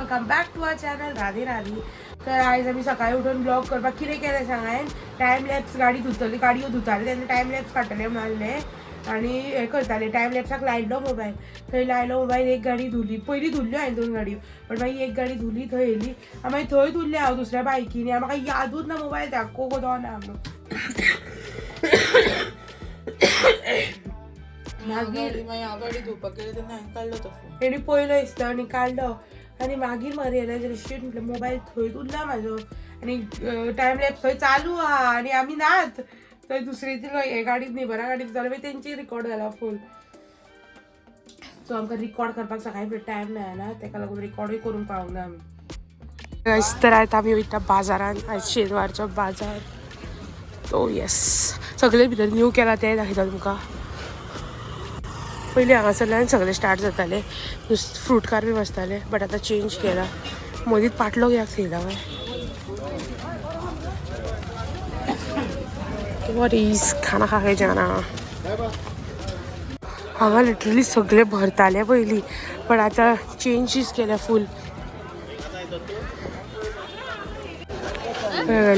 Welcome back to our channel. Radhe Radhe. तर आयज आमी सकाळी उठून ब्लॉग करपाक कितें केलें सांग हांवें? टायम लॅप्स गाडी धुतली, गाडयो धुताले तेन्ना टायम लॅप्स काडटले म्हणलें आनी हें करताले. टायम लॅप्साक लायलो मोबायल, थंय लायलो मोबायल. एक गाडी धुली, पयलीं धुल्ल्यो हांवें दोन गाडयो, पण मागीर एक गाडी धुली थंय येयली आनी मागीर थंय धुल्लें हांव दुसऱ्या बायकीनी आनी म्हाका यादूच ना मोबायल दाखो कोदो ना म्हणून. मागीर मागीर हांव गाडी धुवपाक गेले तेन्ना हांवें काडलो तो फोन. तेणी पयलो दिसता आनी काडलो आनी मागीर म्हाका रियलायज जालें, शीट म्हटलें, मोबायल थंयच उरला म्हाजो आनी टायम लॅप्स थंय चालू आहा आनी आमी नात थंय. दुसरी ती हे गाडीत नेबरा गाडीत जाल्यार मागीर तेंची रिकॉर्ड जाला फूल. सो आमकां रिकॉर्ड करपाक सकाळी टायम मेळना, तेका लागून रिकॉर्डूय करूंक पावना आमी. तर आतां आमी वयता बाजारान. आयज शेनवारचो बाजार. तो येस, सगळे भितर न्यू केला ते दाखयता तुमकां. पयलीं हांगासरल्यान सगळें स्टार्ट जातालें, फ्रूट कार बी बसताले, बट आतां चेंज केला. मदींच पाटलो कित्याक थेयला काय? What is खाना खा के जाना. हांगा लिटरली सगळे भरताले पयलीं, बट आतां चेंजीस केल्या फूल.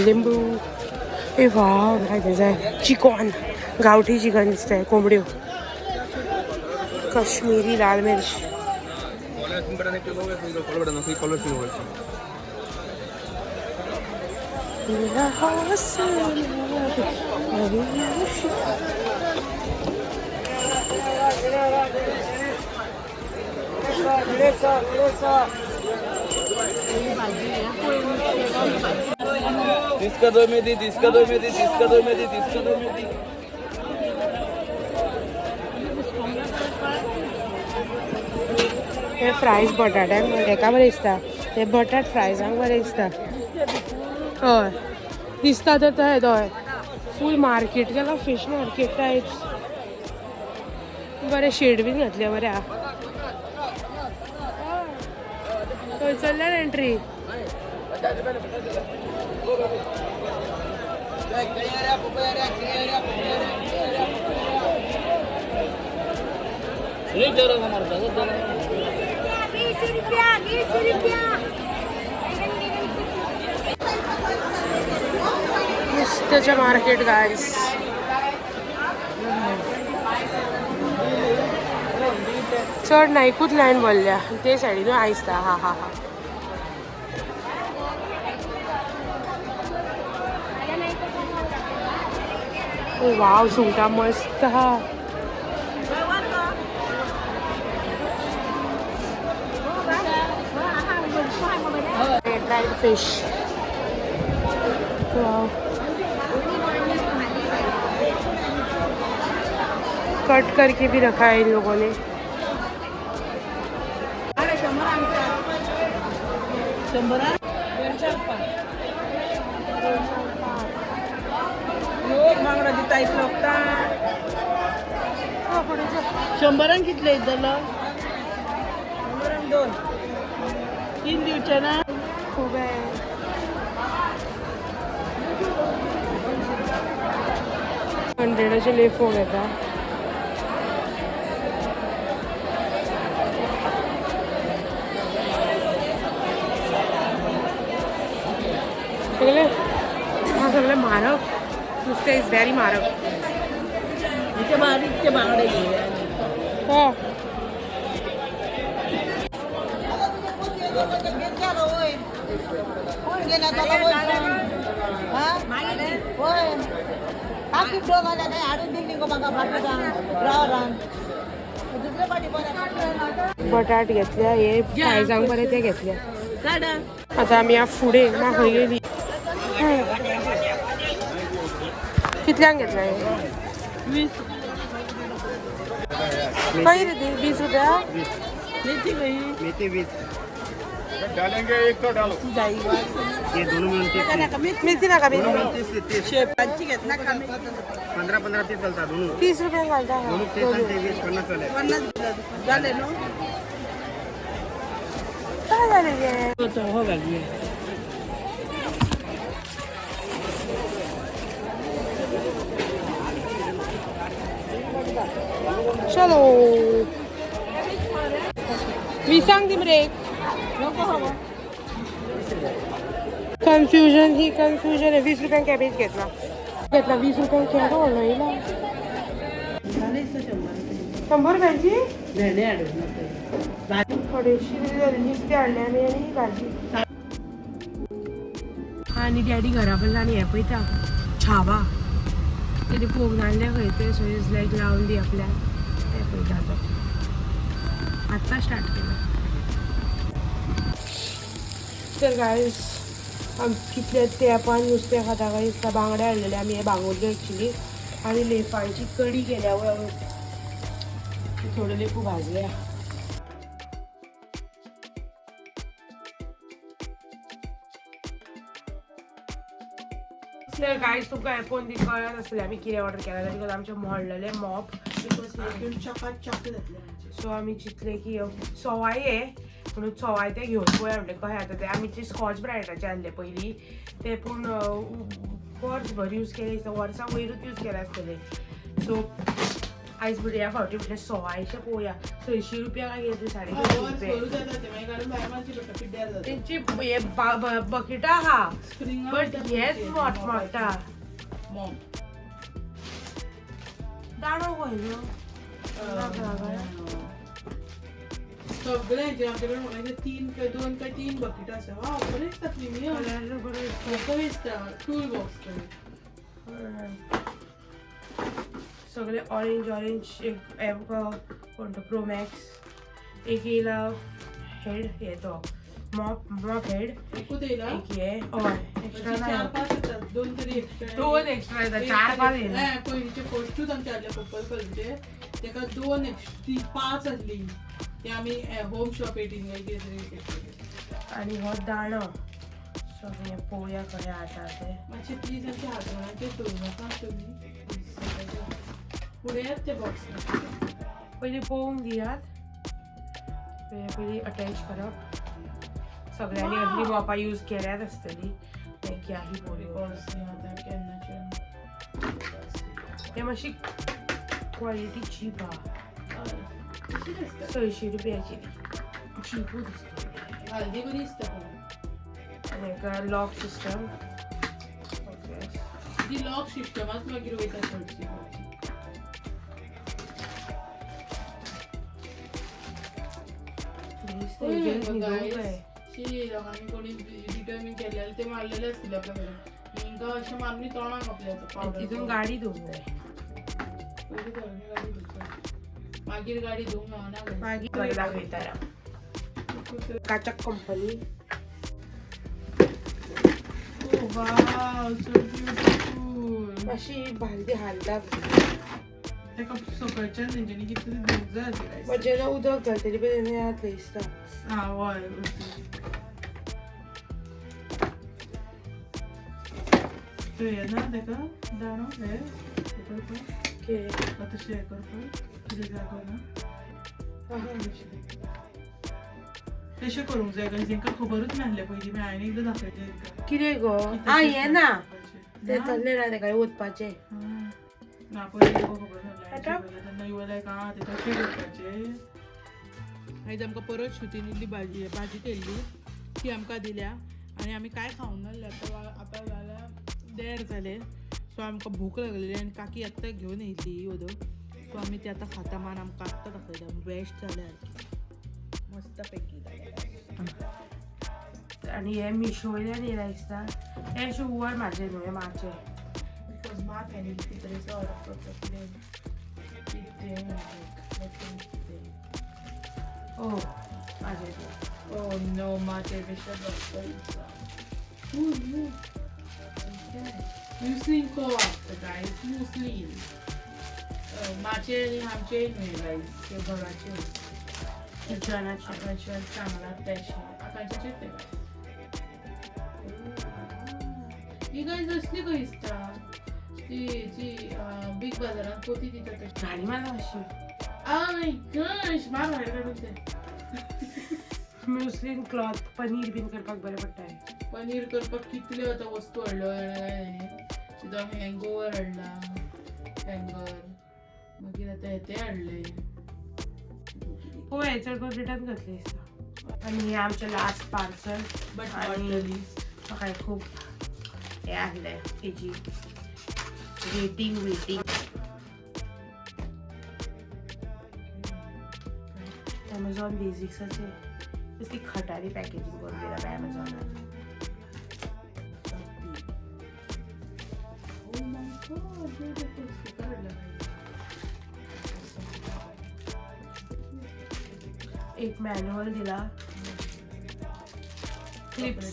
लिंबू, ए वाव, काय जाय. चिकन, गांवठी चिकन दिसता, कोंबड्यो, काश्मीरी लाल मिर्च. मेरा हौसला. तीस का दो में दी, 30 का दो में दी, 30 का दो में दी, 30 का दो में दी. हे फ्रायज बटाट्यांक हेका बरें दिसता, हे बटाट फ्रायजांक बरें दिसता. हय, दिसता तर थंय हय फूल मार्केट केला, फिश मार्केट टायप्स. बरें शेड बीन घातल्या, बरें आहा. थंयसरल्यान एंट्री. 20 रुपया, 20 रुपया. नुस्त्याचें मार्केट गायस. चड ना, एकूच लायन भरल्या ते सायडीनूय आयसता. हा हा हा. ओ वाव, सुंगटां मस्त हा. Dried fish. वाव, कट करके भी रखा है इन लोगों ने. शंभरा लोक बांगडो दिता इतलो. शंबरांक कितले दितलो? शंबरांक दोन तीन दिवचे ना. खूब आहे. 100ाचे लेफो घेता. सगळे हा सगळे म्हारग नुसतें, is very म्हारग. ते बारीक ते बांगडे घेवया. हो. कोण घेणार त्याला? होय, काकी घाल्या काय हाडून दिली गो म्हाका भाटकारान ड्रायव्हरान दुसरे पाटी बरें. बटाट घेतल्या, हे फ्रायजांक बरें ते घेतले. काडा. आता आमी या फुडें ना खंय गेली? कितल्यांक घेतला हे? 20. खंय रे ती? 20 रुपया. मेथी खंय? मेथी 20. डालेंगे एक तो डालो. ये दोनों में 29. मेथी नाका, मेथी. 30, 30. शेपाची घेतला. 15 15 30 चलता दोनों. 30 रुपया घालता. दोनों 30 आणि ते 20 50 वाले. 50 जाले न्हू. काय झालं गे? हो, घालूया. चलो, विसांक दी मरे एक. कन्फ्युजन ही कन्फ्युजन आहे. 20 रुपयांक कॅबेज घेतला घेतला, 20 रुपयांक केलो व्हडलो येयला. 100 रुपयांची भेंडे हाडून थोडेशी नुस्तें हाडलें आमी आनी भाजी. आनी डॅडी घरा पडला आनी हें पळयता छावा. तेजे फोग नासले खंय ते, सो is लायक लावन दी आपल्याक. तें पळयता तो, आत्तां स्टार्ट केला. तर गायस, आम कितले तेंपान नुस्तें खाता काय दिसता. बांगडे हाडलेले आमी, हे बांगुरल्यो एक्चुली, आनी लेपांची कडी केल्या. थोडे लेपू भाजल्या. तर गायस, तुमकां हें पळोवन कळत आसतलें आमी कितें ऑर्डर केला. Because आमचें मोडलेलें मॉप. चकात चाक जातले आमचे. सो आमी चिंतलें की सवाय म्हणून सवाय ते घेवन पळोवया म्हणलें कशें जाता तें. आमी ते स्कॉच ब्रायटाचे हाडले पयलीं ते, पूण वर्सभर यूज केले दिसता, वर्सा वयरूच यूज केले आसतले. सो आयज म्हणलें ह्या फावटी म्हटलें सवायशें पळोवया. 600 रुपया काय कितें, 350 रुपया. वर्स जाता ते, मागीर काडून भायर मारची पडटा, पिड्ड्यार जाता. तेंची हे बकेटां आहा. स्प्रिंगा. बट हेच मोठ मोठा मॉप. दांडो खंय न्हू. सगळे हेचे आमचे कडेन म्हाका तीन काय दोन काय तीन बकेट आसा. वा, बरें दिसता, प्रिमियम म्हाका दिसता टूल बॉक्स कडेन. सगळे ऑरेंज ऑरेंज. एक कोण तो प्रो मॅक्स एक येयला हेड, हे तो मॉप, मॉप हेड. एकूच येयला? एक हे, हय, एक्स्ट्रा. चार ना. पांच येतात, दोन तरी एक्स्ट्रा. दोन एक्स्ट्रा येता, चार पांच येयला. पयलींचे फर्स्टूच आमचे हाडले पर्पल कलरचे, तेका दोन एक्स्ट्रा, पांच आसली. ते आमी होम शॉप 18 काय कितें तरी घेतलेले. आनी हो दांडो. सो हे पळोवया कशें जाता तें. मातशें प्लीज आमच्या हातरुणाचेर दवरूं नाका तुमी. उडयात ते बॉक्स. पयलीं पळोवंक दियात. पयलीं अटॅच करप. सगळ्यांनी असली मोपां यूज केल्यात आसतली. क्या ही बोलू. Because आतां केन्नाचे. ते मातशी क्वॉलिटी चीप आहा. कशी दिसता. 600 रुपयाची चिपूच दिसता. हल्दी बरी दिसता पण. आनी हेका लॉक सिस्टम, ओके. ती लॉक सिस्टमात मागीर वयता चडशी. शी, लोकांनी कोणी डिटर्मिन केलेले ते मारलेले आसतले आपल्या कडेन. हिंगा अशें मारून तोंडाक आपल्या पावडर. तितून गाडी धुवंक जाय. पयलीं घरांनी गाडी धुवचा, मागीर गाडी धुवंक मेळना गो. मागीर दाखयता. काचक company. Oh wow, so beautiful. मातशी भालदी हालता. ताका सकयच्यान तेंच्यांनी कितें तरी धुवंक जाय आसलें. बट जेन्ना उदक घालतली पळय तेन्ना जातलें दिसता. आं हय. थंय ना ताका दांडो हे हे करपाक. कितें? तशें हें करपाक कितें जागो ना. तशें करूंक जाय कारण तांकां खबरूच नासलें पयलीं. मागीर हांवें एकदां दाखयलें तांकां. कितें गो? आं, हें ना तें चल्लें ना तेका वचपाचें. ना, पयलीं तांकां खबर नासलें. आतां? तेन्ना you लायक आं, तें तशें करपाचें. आयज आमकां परत श्रुतीन इल्ली भाजी भाजी केल्ली, ती आमकां दिल्या आनी आमी कांय खावंक नासलें. आतां आतां जाल्यार 1.5 जाले. सो आमकां भूक लागलेली आनी काकी आत्तां घेवन येयल्ली ओदो. सो आमी ती आतां खाता. मान आमकां आत्तां दाखयता बेस्ट जाल्या, मस्त पैकी. आनी हे मिशो वयल्यान येयला दिसता. हे शुवर म्हाजें न्हू, हें माचें. Because मात हांवें कितें ऑर्डर करता कितें कितें. ओ, म्हाजें तें. Oh no, माते पेक्षा डॉक्टर. मुस्लिम को गायस, मुस्लिम माचे आनी आमचे न्हय गायस, ते घराचे. किचनाचें. आकांक्षा सांगलां तशें आकांक्षाचेच ते. ही गायज असली खंय दिसता ती जी बीग बाजारात पोती दिता तशी. घाणी मारला मातशी. I gosh, मार भायर काडून ते. म्युस्लिन क्लॉथ पनीर बीन करपाक बरें पडटा. पनीर करपाक कितल्यो आतां वस्तू हाडल्यो जाणा काय ताणें. तितून हँगओवर हाडला, हँगर, मागीर आतां हें तें हाडलें. पळय, चड करून रिटर्न करतले दिसता. आनी हे आमचें लास्ट पार्सल. बट आणि म्हाका खूब हें आहलें तेजी वेटींग वेटींग. अमेझॉन बेसिक्साचे कसली खटारी पॅकेजींग करून दिला अमेझॉनान. Oh my God, beautiful sticker हाडला. एक मॅन्युअल दिला, क्लिप्स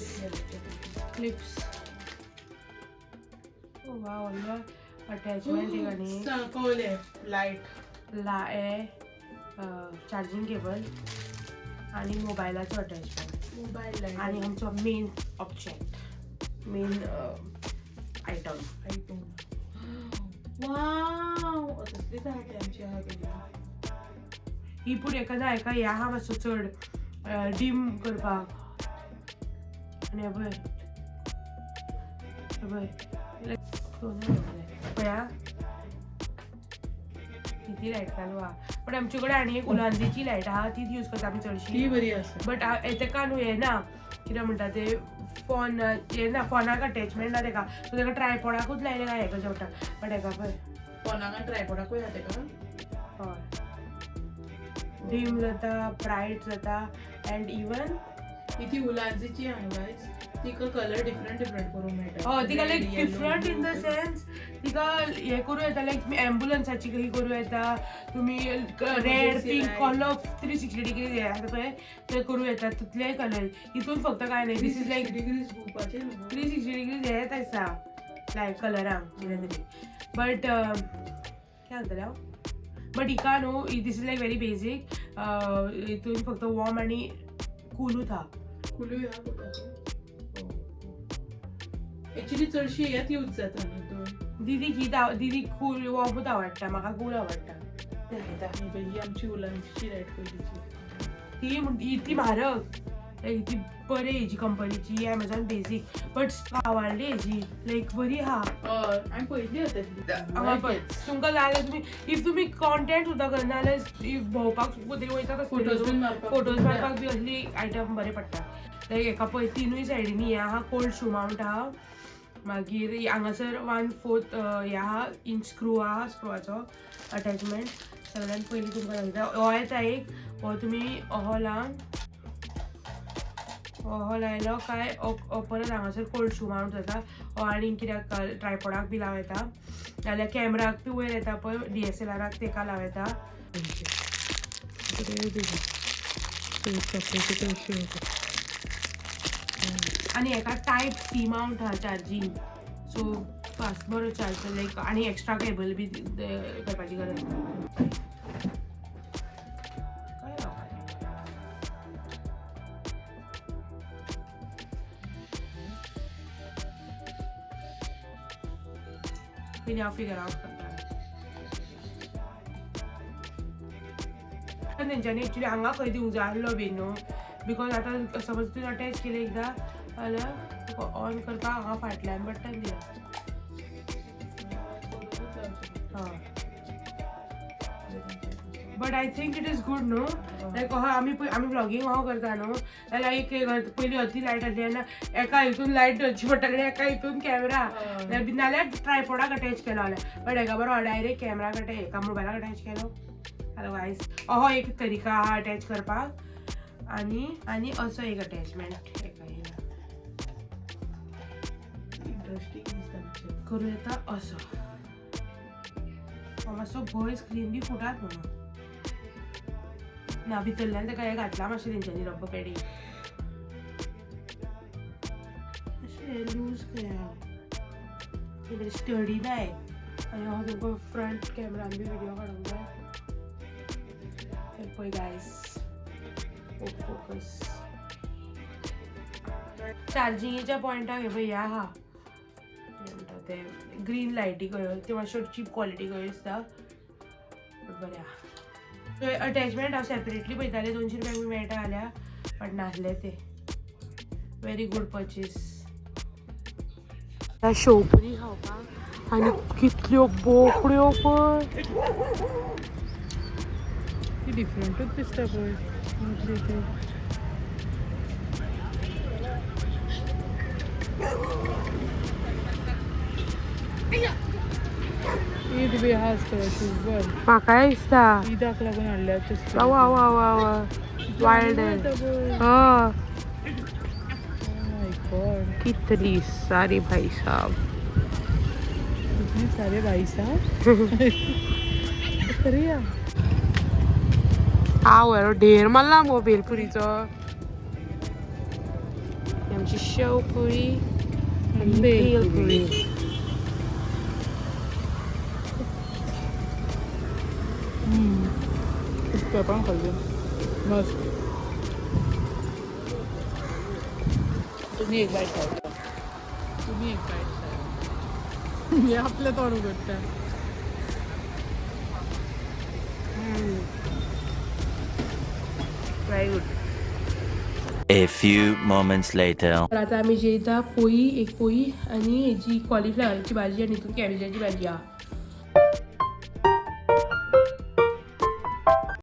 क्लिप्स. वा, व्हडलो अटॅचमेंट एक आनी कळलें, लायट. ला हे चार्जींग केबल आणि मोबायलाचो अटॅचमेंट. Mobile light. आणि आमचो main object, main item. Item. वाव, तसलीच आहा ती आमची आहा पयली. ही पूण एका ना एका हे आहा मातसो चड डीम करपाक. आनी हे पळय, हे पळय, पळया किती लायट चालू आहा. पण आमचे कडेन आनी एक उलांदीची लायट आहा, तीच यूज करता आमी ती चडशी. बरी आसा. बट तेका न्हू हें ना, कितें म्हणटा ते, फोन हें ना, फोनाक अटॅचमेंट ना तेका. सो तेका ट्रायपॉडाकूच लायलें काय हें करचें पडटा. बट हेका पळय. फोनाक ट्रायपॉडाकूय आहा तेका. हय, डीम जाता, ब्रायट जाता अँड इवन ही ती उलांजीची आहा न्हू गायज, तिका कलर डिफरंट डिफरंट करूंक मेळटा. हय, तिका like Red, yellow, different in the blue. Sense तिका हें करूं येता, लायक एम्बुलन्साची ही करूं येता तुमी, red, Emergency pink light. Colour 360 degree हे आसा पळय, ते करूं येता तितलेय कलर. हितून फक्त काय न्हय, this is like 360 degrees घुंवपाचें न्हू. 360 डिग्रीज हेच आसा, लायक कलरांक कितें तरी. बट कितें सांगतलें हांव, बट हिका न्हू, this is like very basic. हितून फक्त वॉर्म आनी कूलूच आहा. कुलूय आहा पोवपाक. एक्चुली चडशी हेच यूज जाता न्हू दोन. दीदीक ही दीदीक कूल वॉर्मूच आवडटा, म्हाका कूल आवडटा. ही पळय, ही आमची उलांची लायट पयलींची. ती ती म्हारग लायक ती बरी हेजी कंपनीची अमेझॉन बेसीक, बट आवडली हेजी, लायक बरी आहा. हय, हांवें पळयल्ली आतां. हांगा पळय, तुमकां जाय जाल्यार तुमी if तुमी कॉन्टेंट सुद्दां करना जाल्यार, if भोंवपाक खंय वयता, फोटोज बीन मारपाक. फोटोज मारपाक बी असली आयटम बरें पडटा. लायक हेका पळय, तिनूय सायडींनी हें आहा, कोल्ड शू मावंट आहा. मागीर हांगासर 1/4 हें आहा, इंच स्क्रू आहा, स्क्रुवाचो अटॅचमेंट. सगळ्यात पयलीं तुमकां सांगता, हो येता एक, हो तुमी हो लावन हो लायलो काय हो परत हांगासर कोल्ड शू मावंट जाता. हो आनी कित्याक ट्रायपॉडाक बी लावं येता, नाल्यार कॅमराक बी वयर येता पळय DSLRाक, तेका लावं येता. चडशे. आनी हेका टायप सी मावंट आहा चार्जींग, सो फास्ट बरो चार्ज लायक आनी एक्स्ट्रा केबल बी करपाची गरज ना. काय लावपाचें? पयलीं हांव फिगर आवट करता तेंच्यांनी. एक्चुली हांगा खंय दिवंक जाय आसलो बी न्हू, because आतां समज तुवें अटॅच केलें एकदां जाल्यार तुका ऑन करपाक हांगा फाटल्यान बटन दिला. हय, but I think it is good न्हू. लायक हय, आमी पळय, आमी व्लॉगींग हांव करता न्हू, जाल्यार एक पयलीं अती लायट आसली तेन्ना एका हितून लायट धरची पडटाली, एका हितून कॅमेरा, नाल्यार ट्रायपॉडाक अटॅच केलो जाल्यार. बट हेका बरो डायरेक्ट कॅमेराक अटॅच, एका मोबायलाक अटॅच केलो. हॅलो गायस, अहो एक तरिका आहा अटॅच करपाक. आनी आनी असो एक अटॅचमेंट एका येयला. इंटरेस्टींग दिसता मातशें. करूं येता असो. हो मातसो भंय स्क्रीन बी फुटात म्हणून ना, भितरल्यान तेका हें घातलां मातशें तेंच्यांनी रब्बर पॅडींग. अशें लूज खंय आहा, बरें स्टडी ना. आनी हो तुमकां फ्रंट कॅमेरान बी व्हिडियो काडूंक जाय. हे पळय गायस, फोकस चार्जिंगेच्या पॉयंटाक हे पळय हे आहा, कितें म्हणटा ते, ग्रीन लायटी कयो, त्यो मातश्यो चीप क्वॉलिटी कयो दिसता, बट बरें आहा. अटॅचमेंट हांव सेपरेटली पळयतालें, 200 रुपयांक बी मेळटा जाल्यार, बट नासलें ते. Very good purchase. Sev puri खावपाक आनी कितल्यो बोकड्यो पळय. ती डिफरंटूच दिसता पळय. ईद बी आहा आसतलो शुगर. म्हाकाय दिसता. ईदाक लागून हाडल्या. वा वा वा वा, वायल्ड. हा. गॉड. कितली सारी भाई साहब. कितने सारे भाई साहब करूया. हांव ढेर मारला मगो भेलपुरीचो. ही आमची शेवपुरी आनी भेलपुरी. भेलपुरी. पेपरान खाल्ली मस्त. तुम्ही एक बाईट खावता, तुम्ही एक बाईट खा. हे आपलं तोंड उघडतं. Very good. A few moments later. तर आता आम्ही जेयता. पोळी, एक पोळी आणि हेजी कॉलीफ्लावराची भाजी आनी हितून कॅबेजाची भाजी आहा.